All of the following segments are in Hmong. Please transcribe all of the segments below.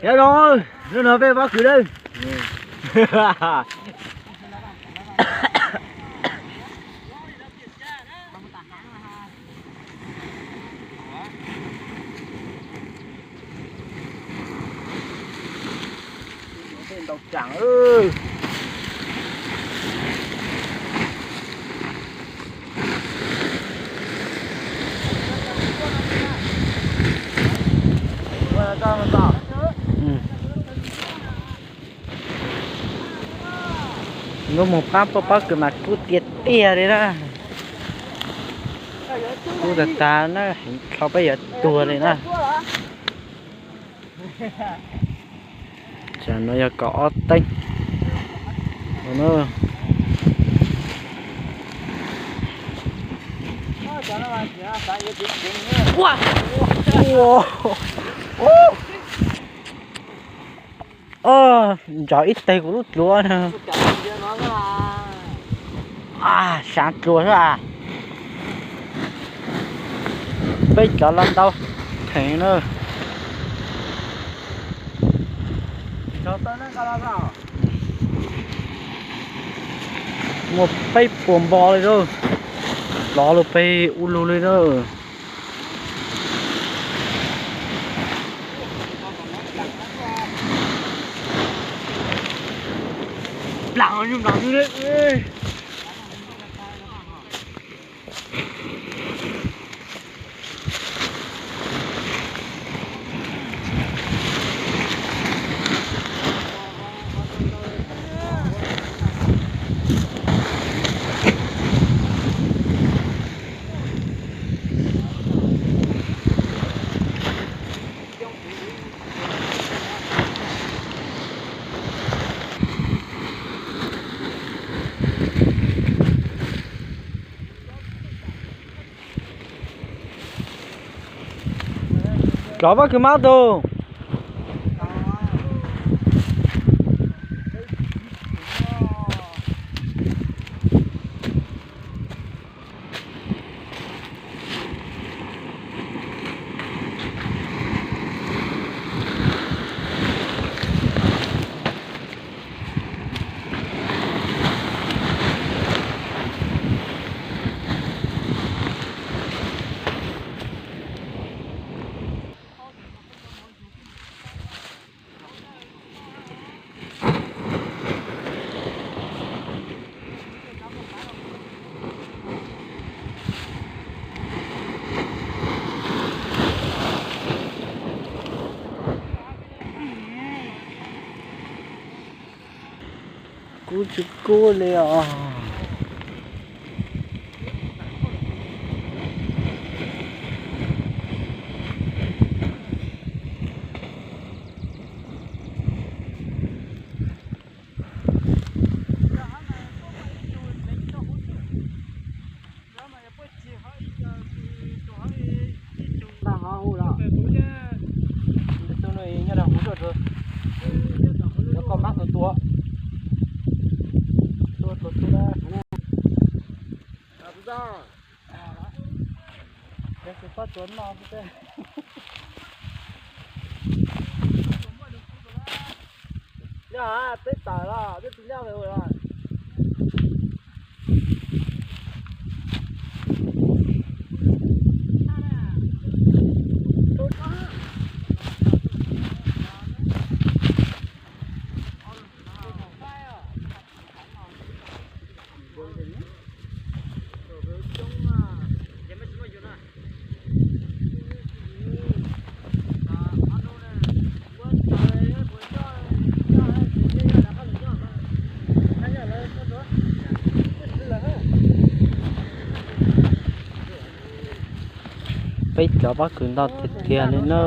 Nyob zoo, hnub no peb pab kwv lawm. Ntau tsam. Nkauj Muas pab poj pob kws mas kub tiag tiag li na. Kub tag tag na, heev dhau peb yuav tuag li na. Tsam no yog kaum ob teev. Ntsog ib teg kuv lub dluav na. Saav dluav xwb as. Peb cov los ntau theem na. Muaj peb puas npo li na. Lov lug peg ua lug li na. Rov pab kwv mab tug. Kub tsis kub li os. Nyob rau hauv tuaj, tuaj, tuaj, tuaj. Nyob peb tawm los, peb tus nyab los. Peb cov pob kws ntau tiag tiag li na.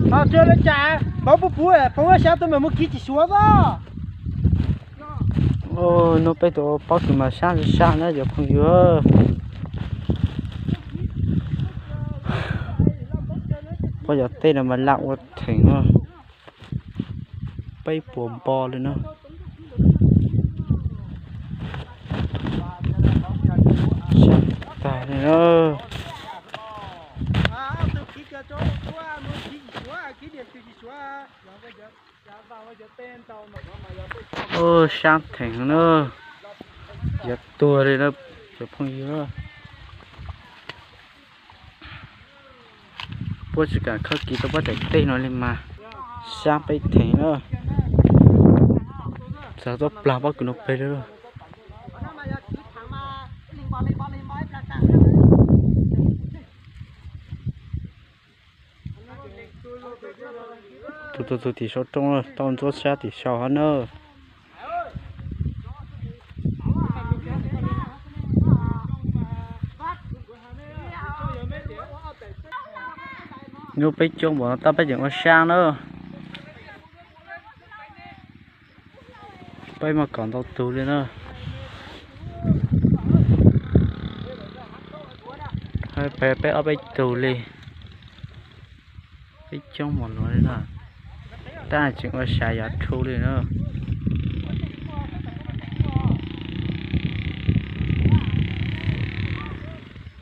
Ho tsis ua li cas. Pov puv puv pov sab tuaj mas muab kiv tsis suav a. Nub peb tus pob kws mas sab sab na cov phooj ywg. Pob cov teb no mas laj ua theem no. Peb puas npo li na. Sab tag li na. Sab theem na. Yuav tuag li na cov phooj ywg. Puab tsis kam khawb kiv tau pob cov teb no li mas sab peb theem na. Txawm tuaj plag pob kws no peg li. Tus tus tus tim sau rooj tau ntxuab sab tim sau hov na. Nub peb coob npaum no tab peb tseem ua sab na. Peb mas kom ntau tug li na. Peb ob peb tug li. Peb coob npaum no li na. Tab tseem ua sab yav tshu li na.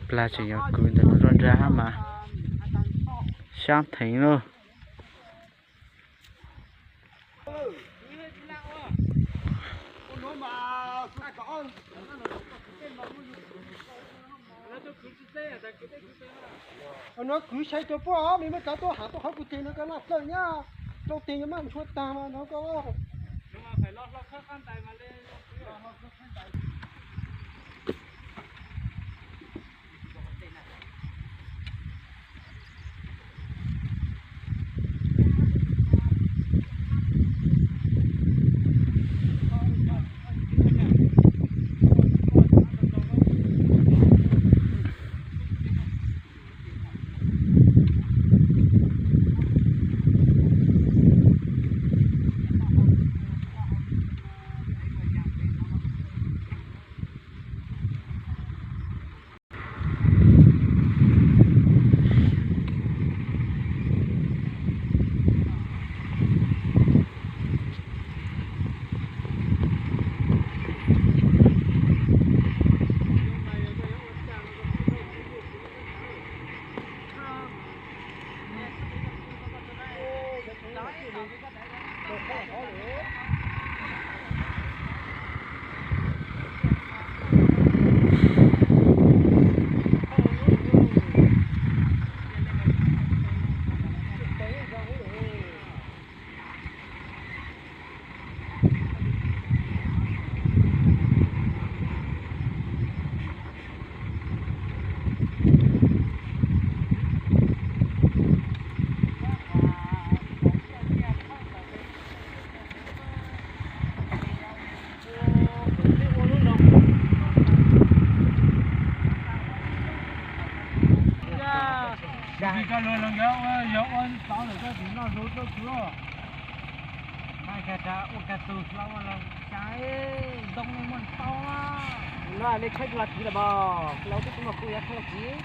Plag tseem yog kwv ntawm lub zog nrag hab mas sab theem na. Nuav kwv sai rua puab os, mej muab cov tuaj has tuaj qhov kuv teg nuav koj noj txawj nyab, rau teg yuav maj ntshua tag mas nuav koj. Yog ua tau lawm koj tsis noj zoo tuaj kuv. Ua kag tus hlob los cas ntoo nej muaj ntau. No nej tshawb kuv los tsis los mas, kuv los twb kuv mas kuv yuav tshawb los tsis.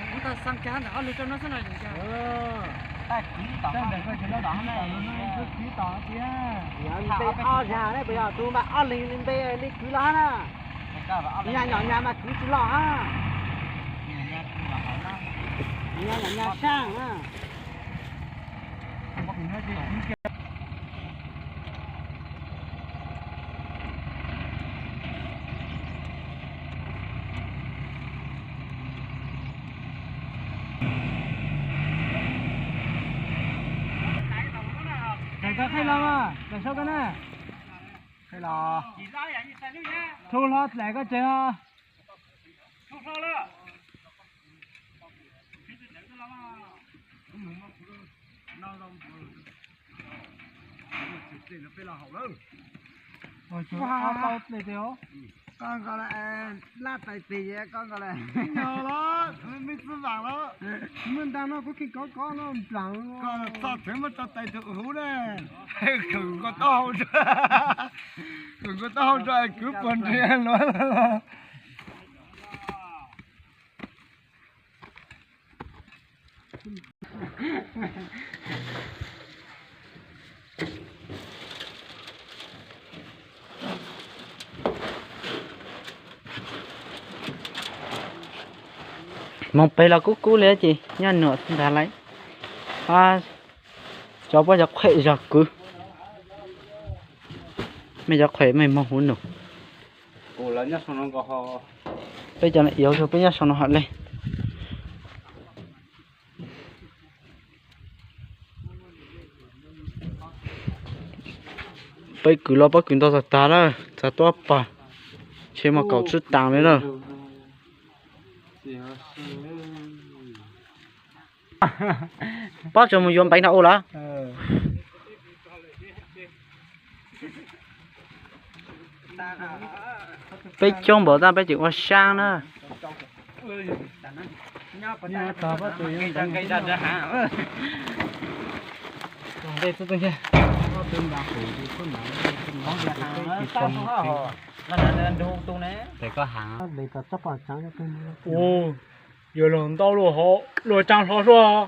Ub, tau xaa kab ntawm ob leeg rau no xwb no yom. Tab kwv tom, tab ntawm koj cov lab tom no, kwv tom tiag. Yog npe ob zag ne, puas yog tus mas ob leeg li npe li kwv los na. Nyaj nyom nyag mas kwv tsis los hab. Nyaj nyom nyag sab na. Qhib los mas, Daim Saub koj na. Qhib los. Thu hlo dlaim koj tsev os. Koj nkaus lawm, laj tais tis koj nkaus lawm. Nyob los, me txwj vam los. Muaj nta no kuv khi kov kov no nplaim. Koj txoj thwv muab tso tais tus huv na. Khwm nkaus taub hau rau, khwm nkaus taub hau rau kwv puag nrhiav luag. Moos pem los kub kub li ces nyob nuam ntag lauj. Cov pob zog qhuem zog kwv. Mej cov qhuem mej moog huv nus. Peb cov no yuav peb nyob sau no hom le. Peb kwv los pob kws ntog tag tag lawm, txav tuab pag, ntshe muaj kaum tsib taag li lawm. Pob tsuas mus yuav npeev rau ua lawm. Peb coob npaum tab peb tseem ua saab na. Tes koj has. Ua, yuav luag ntau luag hov luag tsaa hlo suab.